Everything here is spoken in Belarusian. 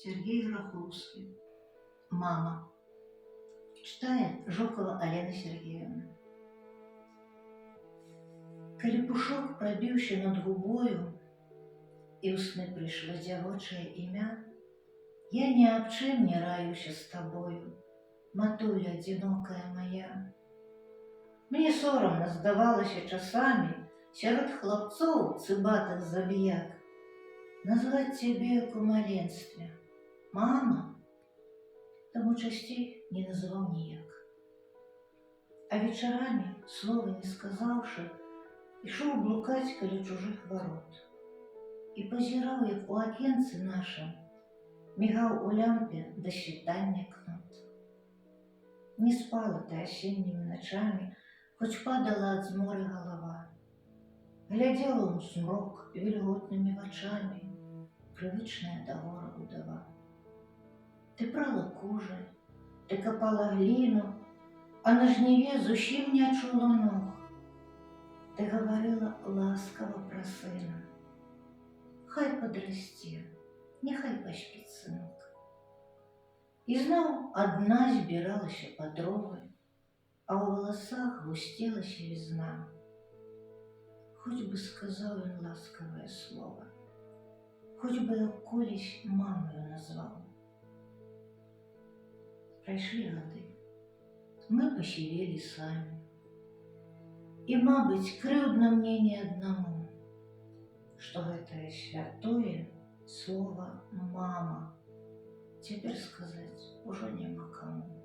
Сяргей Грахоўскі. «Мама». Чытае Жукава Алена Сяргееўна. Калі пушок прабіўся над губою, і ў сны прыйшло дзявочае імя, я ні аб чым не раіўся з табою, матуля адзінокая мая. Мне сорамна здавалася часамі сярод хлапцоў, цыбатых забіяк, назваць цябе, як у маленстве: «Мама», таму часцей не называў ніяк. А вечарамі, слова не сказаўшы, ішоў блукаць каля чужых варот і пазіраў, як у акенцы нашым мігаў у лямпе да світання кнот. Не спала ты асеннімі начамі, хоць падала ад зморы галава. Глядзела ў змрок вільготнымі вачамі, прывычная да гора удава. Ты прала кужаль, ты капала гліну, а на жніве зусім не чула ног. Ты гаварыла ласкава пра сына: «Хай падрасце, няхай паспіць сынок». І зноў адна збіралася па дровы, а ў валасах гусцела сівізна. Хоць бы сказаў ён ласкавае слова, хоць бы як колісь мамаю назваў. Прайшлі гады, мы пасівелі самі. І, мабыць, крыўдна мне не аднаму, што гэтае святое слова «мама» цяпер сказаць ужо няма каму.